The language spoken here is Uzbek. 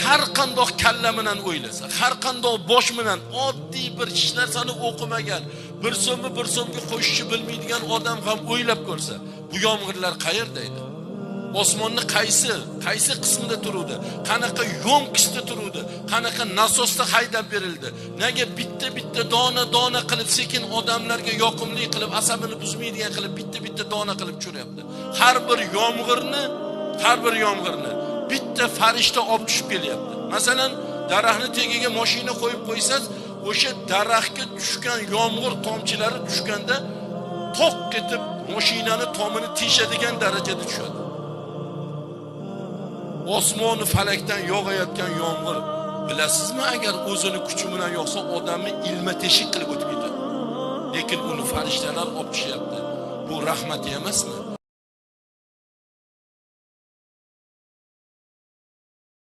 Har qandoq kalla bilan o'ylasa, har qandoq bosh bilan oddiy bir hech narsani o'qimagan, bir so'mni bir so'mga qo'shishni bilmaydigan odam ham o'ylab ko'rsa, bu yomg'irlar qayerda edi? Osmonni qaysi qismida turuvdi? Qanaqa yo'nkisda turuvdi? Qanaqa nasosda haydab berildi? Nega bitta-bitta dona-dona qilib sekin odamlarga yoqimli qilib, asabini buzmaydigan qilib bitta-bitta dona qilib tushiryapti? Har bir yomg'irni bitta farishta olib tushib kelyapti. Masalan, daraxtni tagiga mashina qo'yib qo'ysangiz, o'sha daraxtga tushgan yomg'ir tomchilari tushganda to'q etib mashinani tomini teshadigan darajada tushadi. Osmoni falakdan yog'ayotgan yomg'ir, bilasizmi, agar o'zini kuchi bilan yog'sa odamni ilma teshik qilib o'tib ketadi. Lekin uni farishtalar olib tushyapti. Bu rahmat emasmi?